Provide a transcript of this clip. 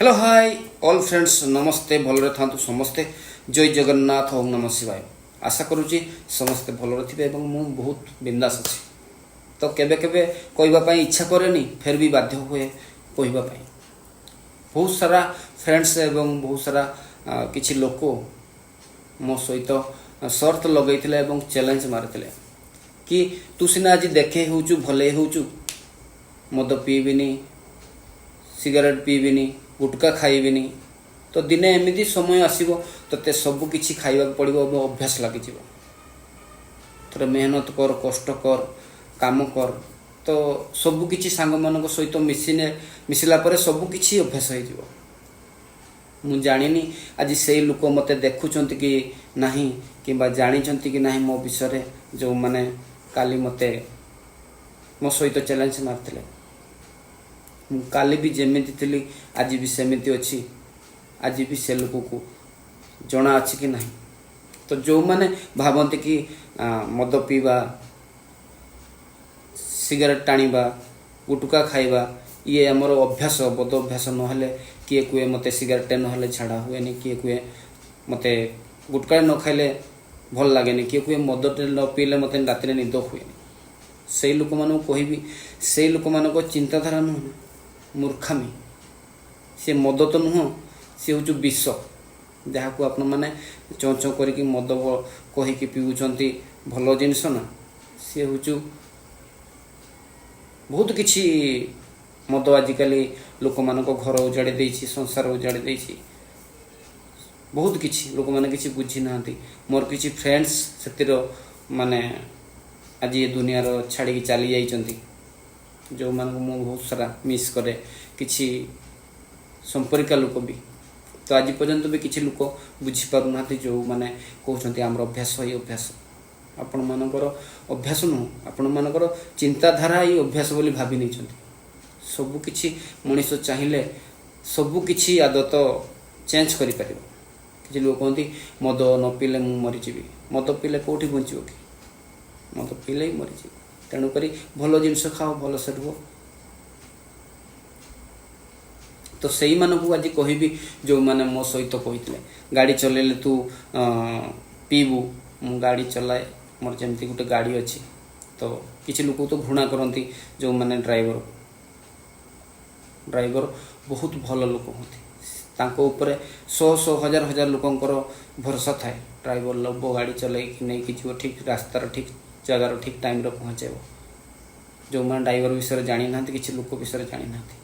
Hello, high all friends, ନମସ୍ତେ। ଭଲରେ ଥାନ୍ତୁ ସମସ୍ତେ। ଜୟ ଜଗନ୍ନାଥ, ଓମ୍ ନମଃ ଶିବାୟ। ଆଶା କରୁଛି ସମସ୍ତେ ଭଲରେ ଥିବେ ଏବଂ ମୁଁ ବହୁତ ବିନ୍ଦାସ ଅଛି। ତ କେବେ କେବେ କହିବା ପାଇଁ ଇଚ୍ଛା କରେନି, ଫେର୍ ବି ବାଧ୍ୟ ହୁଏ କହିବା ପାଇଁ। ବହୁତ ସାରା ଫ୍ରେଣ୍ଡସ୍ ଏବଂ ବହୁତ ସାରା କିଛି ଲୋକ ମୋ ସହିତ ସର୍ତ୍ତ ଲଗେଇଥିଲେ ଏବଂ ଚ୍ୟାଲେଞ୍ଜ ମାରିଥିଲେ କି ତୁ ସିନା ଆଜି ଦେଖେଇ ହେଉଛୁ, ଭଲେଇ ହେଉଛୁ, ମଦ ପିଇବିନି, ସିଗାରେଟ୍ ପିଇବିନି, ଗୁଟକା ଖାଇବିନି, ତ ଦିନେ ଏମିତି ସମୟ ଆସିବ, ତୋତେ ସବୁ କିଛି ଖାଇବାକୁ ପଡ଼ିବ ଏବଂ ଅଭ୍ୟାସ ଲାଗିଯିବ। ଥରେ ମେହନତ କର, କଷ୍ଟ କର, କାମ କର, ତ ସବୁ କିଛି ସାଙ୍ଗମାନଙ୍କ ସହିତ ମିଶିଲା ପରେ ସବୁ କିଛି ଅଭ୍ୟାସ ହେଇଯିବ। ମୁଁ ଜାଣିନି ଆଜି ସେଇ ଲୋକ ମୋତେ ଦେଖୁଛନ୍ତି କି ନାହିଁ କିମ୍ବା ଜାଣିଛନ୍ତି କି ନାହିଁ ମୋ ବିଷୟରେ, ଯେଉଁମାନେ କାଲି ମୋତେ ମୋ ସହିତ ଚ୍ୟାଲେଞ୍ଜ ମାରିଥିଲେ। ମୁଁ କାଲି ବି ଯେମିତି ଥିଲି, ଆଜି ବି ସେମିତି ଅଛି। ଆଜି ବି ସେ ଲୋକକୁ ଜଣା ଅଛି କି ନାହିଁ। ତ ଯେଉଁମାନେ ଭାବନ୍ତି କି ମଦ ପିଇବା, ସିଗାରେଟ୍ ଟାଣିବା, ଗୁଟୁକା ଖାଇବା ଇଏ ଆମର ଅଭ୍ୟାସ, ବଦ ଅଭ୍ୟାସ ନହେଲେ, କିଏ କୁହେ ମୋତେ ସିଗାରେଟ୍ଟେ ନହେଲେ ଝାଡ଼ା ହୁଏନି, କିଏ କୁହେ ମୋତେ ଗୁଟକା ନ ଖାଇଲେ ଭଲ ଲାଗେନି, କିଏ କୁହେ ମଦଟେ ନ ପିଇଲେ ମୋତେ ରାତିରେ ନିଦ ହୁଏନି, ସେଇ ଲୋକମାନଙ୍କୁ କହିବି, ସେଇ ଲୋକମାନଙ୍କ ଚିନ୍ତାଧାରା ନୁହଁ, ମୂର୍ଖାମି। ସେ ମଦ ତ ନୁହଁ, ସେ ହେଉଛି ବିଷ, ଯାହାକୁ ଆପଣମାନେ ଚଁ ଚଁ କରିକି ମଦ କହିକି ପିଉଛନ୍ତି। ଭଲ ଜିନିଷ ନା ସିଏ ହେଉଛି ବହୁତ କିଛି। ମଦ ଆଜିକାଲି ଲୋକମାନଙ୍କ ଘର ଉଜାଡ଼ି ଦେଇଛି, ସଂସାର ଉଜାଡ଼ି ଦେଇଛି, ବହୁତ କିଛି। ଲୋକମାନେ କିଛି ବୁଝି ନାହାନ୍ତି। ମୋର କିଛି ଫ୍ରେଣ୍ଡସ୍ ସେଥିର ମାନେ ଆଜି ଏ ଦୁନିଆର ଛାଡ଼ିକି ଚାଲି ଯାଇଛନ୍ତି, ଯେଉଁମାନଙ୍କୁ ମୁଁ ବହୁତ ସାରା ମିସ୍ କରେ, କିଛି ସମ୍ପର୍କିଆ ଲୋକ ବି। ତ ଆଜି ପର୍ଯ୍ୟନ୍ତ ବି କିଛି ଲୋକ ବୁଝିପାରୁନାହାନ୍ତି, ଯେଉଁମାନେ କହୁଛନ୍ତି ଆମର ଅଭ୍ୟାସ, ଏଇ ଅଭ୍ୟାସ। ଆପଣମାନଙ୍କର ଅଭ୍ୟାସ ନୁହଁ, ଆପଣମାନଙ୍କର ଚିନ୍ତାଧାରା ଏଇ ଅଭ୍ୟାସ ବୋଲି ଭାବି ନେଇଛନ୍ତି। ସବୁ କିଛି ମଣିଷ ଚାହିଁଲେ ସବୁ କିଛି ଆଦତ ଚେଞ୍ଜ କରିପାରିବ। କିଛି ଲୋକ କୁହନ୍ତି, ମଦ ନ ପିଇଲେ ମୁଁ ମରିଯିବି। ମଦ ପିଇଲେ କେଉଁଠି ବଞ୍ଚିବ କି? ମଦ ପିଇଲେ ହିଁ ମରିଯିବ। ତେଣୁକରି ଭଲ ଜିନିଷ ଖାଅ, ଭଲସେ ରୁହ। ତ ସେଇମାନଙ୍କୁ ଆଜି କହିବି, ଯେଉଁମାନେ ମୋ ସହିତ କହିଥିଲେ ଗାଡ଼ି ଚଲେଇଲେ ତୁ ପିଇବୁ। ମୁଁ ଗାଡ଼ି ଚଲାଏ, ମୋର ଯେମିତି ଗୋଟେ ଗାଡ଼ି ଅଛି। ତ କିଛି ଲୋକ ତ ଘୃଣା କରନ୍ତି ଯେଉଁମାନେ ଡ୍ରାଇଭର। ଡ୍ରାଇଭର ବହୁତ ଭଲ ଲୋକ ହୁଅନ୍ତି। ତାଙ୍କ ଉପରେ ଶହ ଶହ, ହଜାର ହଜାର ଲୋକଙ୍କର ଭରସା ଥାଏ। ଡ୍ରାଇଭର ଲବ ଗାଡ଼ି ଚଲେଇକି ନେଇକି ଯିବ, ଠିକ୍ ରାସ୍ତାର, ଠିକ୍ ଜାଗାର, ଠିକ୍ ଟାଇମ୍ରେ ପହଞ୍ଚାଇବ। ଯେଉଁମାନେ ଡ୍ରାଇଭର ବିଷୟରେ ଜାଣିନାହାନ୍ତି, କିଛି ଲୋକ ବିଷୟରେ ଜାଣିନାହାନ୍ତି।